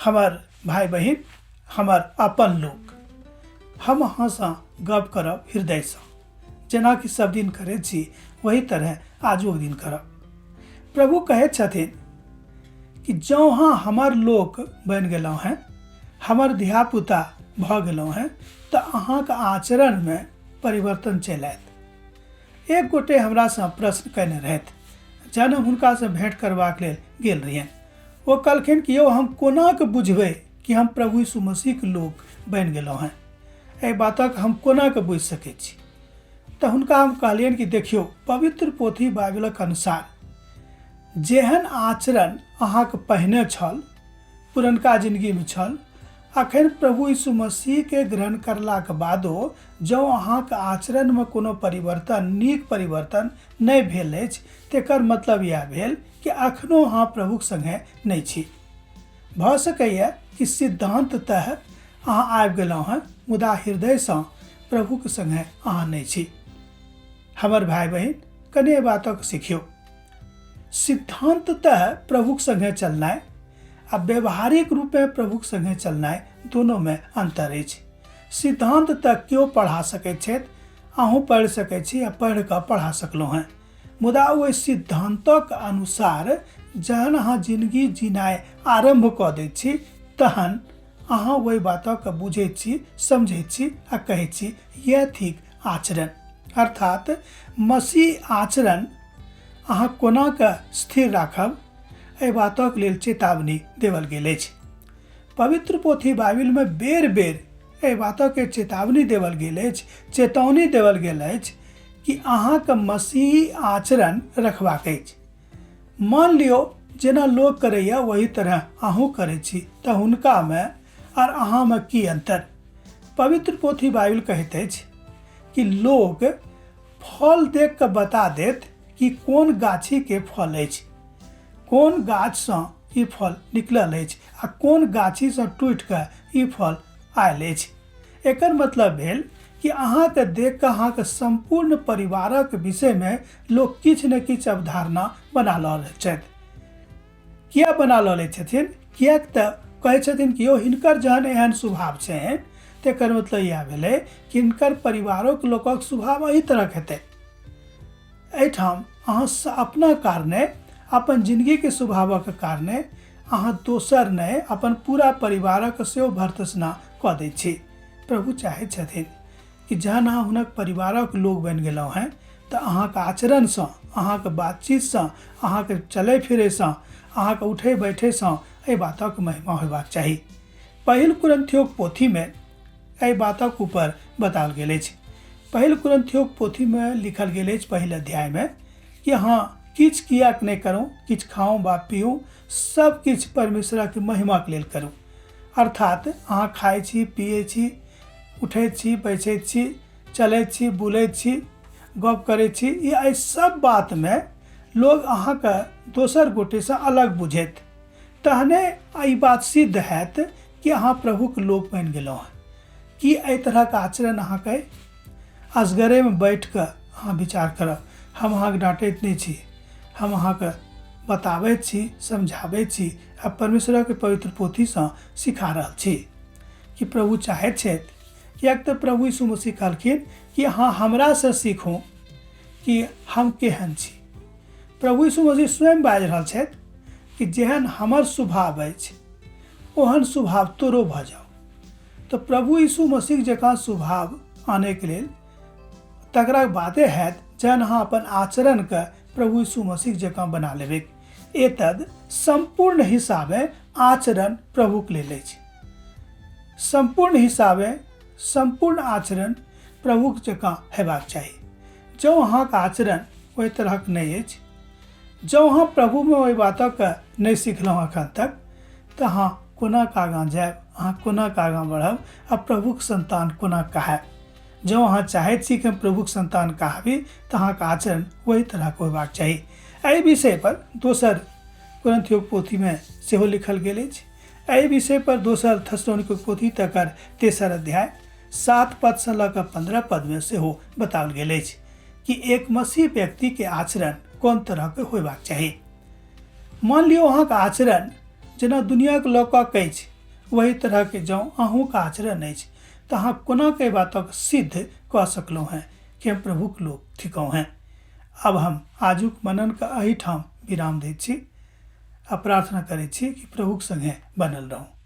हमर भाय बहिन, हमर अपन लोक, हम अहाँसँ गप करब हृदयसँ, जेनाकि सब दिन करै छी वही तरह आजुक दिन करब। प्रभु कहैत छथिन कि जँ अहाँ हमर लोक बनि गेलहुँ हेँ, हमर धियापुता भऽ गेलहुँ हेँ, तऽ अहाँके आचरणमे परिवर्तन चलि आयत। एक गोटे हमरासँ प्रश्न कयने रहथि जहन हम हुनकासँ भेँट करबाक लेल गेल रहियनि। ओ कहलखिन कि यौ, हम कोना कऽ बुझबै कि हम प्रभु यीशु मसीहके लोक बनि गेलहुँ हेँ? एहि बातक हम कोना कऽ बुझि सकै छी? तऽ हुनका हम कहलियनि कि देखियौ, पवित्र पोथी बाइबलक अनुसार जेहन आचरण अहाँके पहिने छल, पुरनका जिंदगीमे छल, अखन प्रभु यीशु मसीहके ग्रहण करलाके बादो जँ अहाँके आचरणमे कोनो परिवर्तन, नीक परिवर्तन नहि भेल अछि, तेकर मतलब इएह भेल कि अखनो अहाँ प्रभुक संगे नहि छी। भऽ सकैए कि सिद्धान्ततः अहाँ आबि गेलहुँ हेँ, मुदा हृदयसँ प्रभुक संगे अहाँ नहि छी। हमर भाय बहिन, कने बातक सिखियौ। सिद्धान्ततः प्रभुक संगे चलनाइ आ व्यवहारिक रूपे प्रभुक संगे चलनाइ दोनोमे अन्तर अछि। सिद्धान्त तऽ केओ पढ़ा सकैत छथि, अहूँ पढ़ि सकैत छी आ पढ़ि कऽ पढ़ा सकलहुँ हेँ, मुदा ओहि सिद्धान्तक अनुसार जहन अहाँ जिनगी जीनाइ आरम्भ कऽ दैत छी, तहन अहाँ ओहि बातके बुझैत छी, समझैत छी आ कहैत छी, इएह थिक आचरण। अर्थात मसीह आचरण अहाँ कोना कऽ स्थिर राखब, एहि बातक लेल चेतावनी देवल गेल अछि। पवित्र पोथी बाइबिलमे बेर बेर एहि बातके चेतावनी देवल गेल अछि, चेतौनी देवल गेल अछि कि अहाँके मसीही आचरण रखबाक अछि। मान लियौ जेना लोक करैए वही तरह अहूँ करै छी, तऽ हुनकामे आर अहाँमे की अन्तर? पवित्र पोथी बाइबिल कहैत अछि कि लोक फल देख कऽ बता देत कि कोन गाछीके फल अछि, कोन गाछसँ ई फल निकलल अछि आ कोन गाछीसँ टूटि कऽ ई फल आयल अछि। एकर मतलब भेल कि अहाँके देख कऽ अहाँके सम्पूर्ण परिवारक विषयमे लोक किछु ने किछु अवधारणा बना लऽ लै छथि। किया बना लऽ लै छथिन? किएक तऽ कहै छथिन कि यौ, हिनकर जहन एहन स्वभाव छनि, तेकर मतलब इएह भेलै कि हिनकर परिवारोके लोकक स्वभाव एहि तरहक हेतै। एहिठाम अहाँ अपना कारणे, अपन जिनगीके स्वभावक कारणे अहाँ दोसर नहि, अपन पूरा परिवारक सेहो भर्त्सना कऽ दै छी। प्रभु चाहै छथिन कि जहन अहाँ हुनक परिवारक लोक बनि गेलहुँ हेँ, तऽ अहाँके आचरणसँ, अहाँके बातचीतसँ, अहाँके चलै फिरैसँ, अहाँके उठै बैठैसँ एहि बातक महिमा होयबाक चाही। पहिल कुरन्थियोक पोथीमे एहि बातक ऊपर बताओल गेल अछि। पहिल कुरन्थियोक पोथीमे लिखल गेल अछि पहिल अध्यायमे कि अहाँ किछु किएक नहि करू, किछु खाउ वा पीऊ, सब किछु परमेश्वरक महिमाके लेल करू। अर्थात अहाँ खाइ छी, पियै छी, उठैत छी, बैसैत छी, चलैत छी, बुलैत छी, गप करै छी, ई एहि सब बातमे लोग अहाँके दोसर गोटेसँ अलग बुझैत, तहने ई बात सिद्ध हैत कि अहाँ प्रभुके लोक बनि गेलहुँ हँ। की एहि तरहक आचरण अहाँके? असगरेमे बैठ कऽ अहाँ विचार करब। हम अहाँके डाँटैत नहि छी, हम अहाँके बताबैत छी, समझाबैत छी आ परमेश्वरक पवित्र पोथीसँ सिखा रहल छी कि प्रभु चाहैत छथि। किएक तऽ प्रभु यीशु मसीह कहलखिन कि अहाँ हमरासँ सीखू कि हम केहन छी। प्रभु यीशु मसीह स्वयं बाजि रहल छथि कि जेहन हमर स्वभाव अछि ओहन स्वभाव तोरो भऽ जाउ। तऽ प्रभु यीशु मसीह जकाँ स्वभाव आनैके लेल तकरा बादे हैत जहन अहाँ अपन आचरणके प्रभु यीशु मसीह जकाँ बना लेबै। एतद सम्पूर्ण हिसाबे आचरण प्रभुके लेल अछि। सम्पूर्ण हिसाबे सम्पूर्ण आचरण प्रभुक जकाँ हेबाक चाही। जँ अहाँके आचरण ओहि तरहक नहि अछि, जँ अहाँ प्रभुमे ओहि बातक नहि सिखलहुँ एखन तक, तऽ अहाँ कोना कऽ आगाँ जायब, अहाँ कोना कऽ आगाँ बढ़ब आ प्रभुक सन्तान कोना कहायब? जँ अहाँ चाहैत छी कि हम प्रभुक सन्तान कहाबी, तऽ अहाँके आचरण ओहि तरहक होयबाक चाही। एहि विषय पर दोसर कुरिन्थियोक पोथीमे सेहो लिखल गेल अछि। एहि विषय पर दोसर थेसलोनिकोक पोथी तकर तेसर अध्याय 7 पदसँ लऽ कऽ 15 पदमे सेहो बताओल गेल अछि कि एक मसीह व्यक्तिके आचरण कोन तरहके होयबाक चाही। मान लियौ अहाँके आचरण जेना दुनियाके लोकक अछि, ओहि तरहके जँ अहूँके आचरण अछि तऽ अहाँ कोना के एहि बातक सिद्ध कऽ सकलहुँ हेँ कि हम प्रभुक लोक थिकहुँ हेँ। आब हम आजुक मननके एहिठाम विराम दैत छी आ प्रार्थना करैत छी कि प्रभुक संगे बनल रहू।